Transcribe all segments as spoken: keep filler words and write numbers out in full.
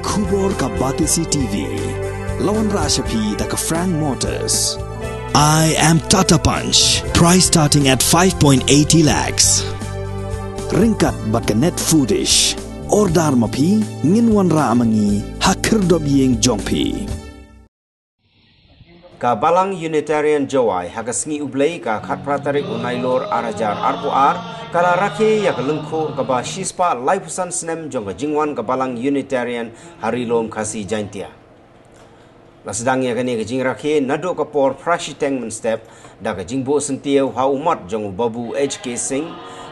Khubor ka Batesi T V. La wanrah sha phi da ka Frank Motors. I am Tata Punch. Price starting at five point eighty lakhs. Ryngkat bad ka Net Foodish. Order ma phi, ngin wanrah ma ngi ha khyrdop ïing jong phi. Ka Balang Unitarian Jowai ha ka sngi U Blei ka khatphra tarik u Nailur ar hajar arphew ar ka la rakhe ïa ka lyngkhuh kaba shispah laiphew san snem jong ka jingwan ka Balang Unitarian ha Ri Lum Khasi Jaintia. La sdang ïa kane ka jingrakhe naduh ka por phra shiteng mynstep da ka jingbuh syntiew ha u mot jong u Babu H K Singh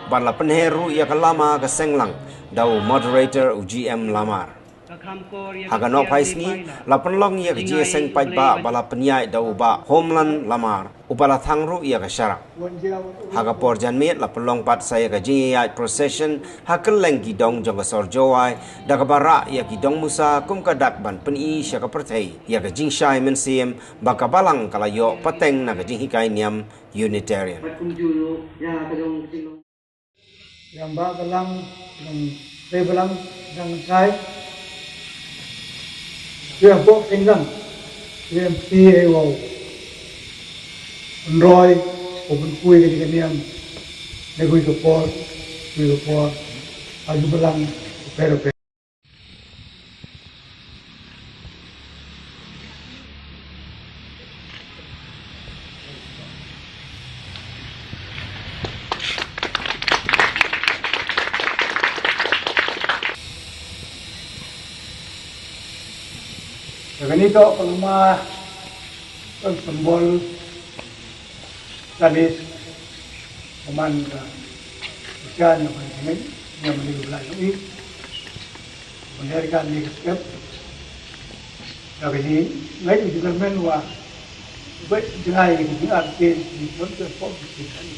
bad la pynher ruh ïa ka lama ka seng lang da u Moderator u G M Lamar. Ha ka nohphai sngi la pynlong ïa ka jingïaseng paidbah ba la pynïaid da u Bah Homeland Lamar uba la thang ruh ïa ka sharak. Ha ka por janmiet la pynlong pat sa ïa ka jingïaid procession ha kylleng ki dong jong ka sor Jowai da kaba rah ïa ki dong musa kum ka dak ban pyni sha ka pyrthei ïa ka jingshai mynsiem ba ka Balang ka la ïoh pateng na ka jinghikai niam Unitarian. Yang ba balang, yang ba balang, yang kai. Yang bok senggang. Yang pi ai wau. Enroi, open kui ke dengan yang. Negui ke por, kui ke por. Aju balang, pero pero. Kani to pengma pembol Tanis, paman ka, usia na paman kini, ïa mani ka belai ngi. Bener ka ni ka step. Ka ni ngai ni ka men wa. Bai jai ni ka ni arti ni pun ke pok ni ka ni.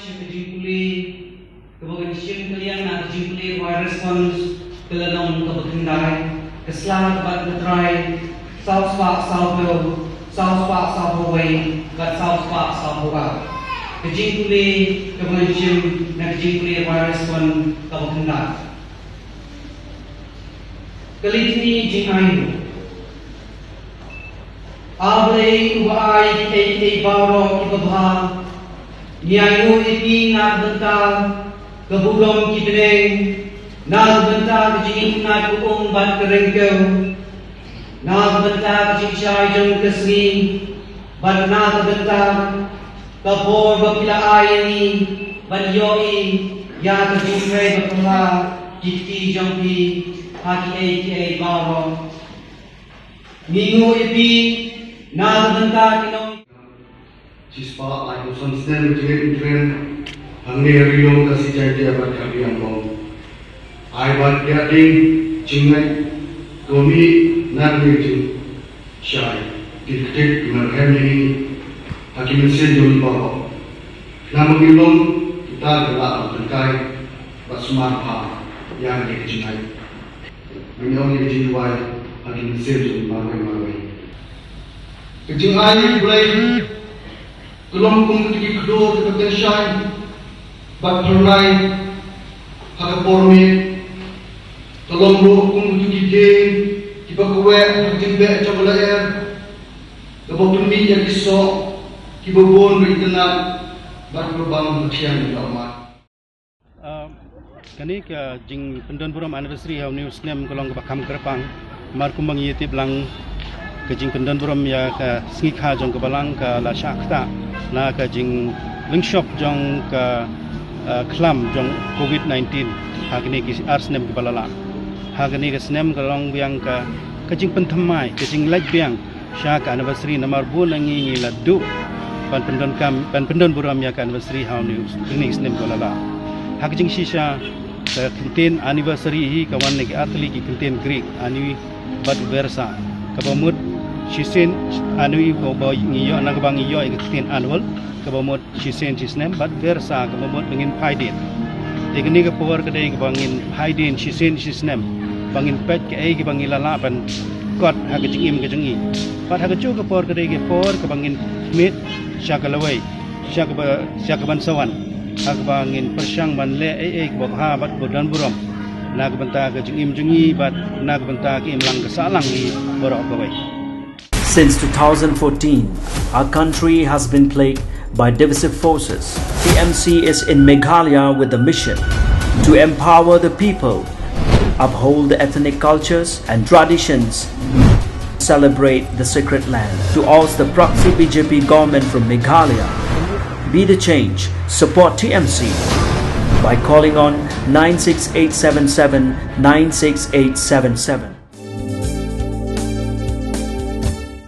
Sha ka jingpule kaba ngan shim ka liang na ka jingpule rwai response ka lynnong kaba khyndai, ka sla kaba ka trai saw spah saw phew, saw spah saw phew wei bad saw spah saw phew ar. Ka jingpule kaba ngan shim na ka jingpule rwai response kaba khyndai. Ka litany jingainguh. A Blei uba ai kiei kiei baroh kiba bha, ngi ainguh ïa phi na ka bynta ka burom ki bneng, na ka bynta ka jingitynnad ka um bad ka ryngkew, na ka bynta ka jingshai jong ka sngi, bad na ka bynta ka bor ba phi la ai ïa ngi ban ïohi ïa ka jingtrei ba phylla ki kti jong phi ha kiei kiei baroh. Ngi nguh ïa phi na ka bynta ki nong. Shispah laiphew san snem jingngeit u tren hangne ha Ri Lum Khasi Jaiñtia bad Karbi Anglong. Ai ban ïa ding jingngeit ko mi na ding jing shai, kit kit ki marhem ïa ngi ha ki mynsiem jong ngi baroh. Namar ngi long kita ki lah ban tyngkai bad sumar bha ïa kane ka jingai. Ngi ong ïa ka jingduwai ha ki mynsiem jong ngi marwei marwei. Ka jingai U Blei Ka long kum kito ki khlur kiba tynshai bad phyrnai ha ka por miet. Ka long ruh kum kito ki dieng kiba kaweh ha ka jingbeh jong ka lyer, kaba pynmih ïa ki soh kiba bun ba itynnad bad kiba bang ba thiang ïa ka ummat. Ah, kane ka jingpyndonburom anniversary ha une u snem ka long kaba kham kyrpang. Namar kumba ngi ïatip lang, ka jingpyndonburom ïa ka sngi kha jong ka balang ka la shah ktah na ka jinglyngshop jong ka, ah, khlam jong covid nineteen ha kine ki ar snem kiba la lah. Ha kane ka snem ka long biang ka, ka jingpynthymmai, ka jingleit biang sha ka anniversary, namar bun na ngi ngi la duh ban pyndonkam, ban pyndonburom ïa ka anniversary ha une u snem, kine ki snem kiba la lah. Ha ka jingshisha, ka kyntien anniversary hi ka wan na ki artylli ki kyntien Greek, anni bad versa, kaba mut shisien, anni kaba ngi ïoh, na kaba ngi ïoh ïa ka kyntien annual, kaba mut shisien shisnem, bad versa kaba mut ba ngin phai dien. Te kane ka por ka dei kaba ngin phai dien shisien shisnem, ba ngin peit kaei kaba ngi la lah ban kot ha ka jingim ka jong ngi. Bad ha kajuh ka por ka dei ka por kaba ngin khmih sha ka lawei, sha kaba, sha kaban sa wan, ha kaba ngin pyrshang ban leh ei ei kaba bha bad kaba donburom na ka bynta ka jingim jong ngi bad na ka bynta ka imlang ka sahlang ngi baroh kawei. Since two thousand fourteen, our country has been plagued by divisive forces. T M C is in Meghalaya with the mission to empower the people, uphold the ethnic cultures and traditions, celebrate the sacred land. To oust the proxy B J P government from Meghalaya, be the change, support T M C by calling on nine six eight seven seven nine six eight seven seven.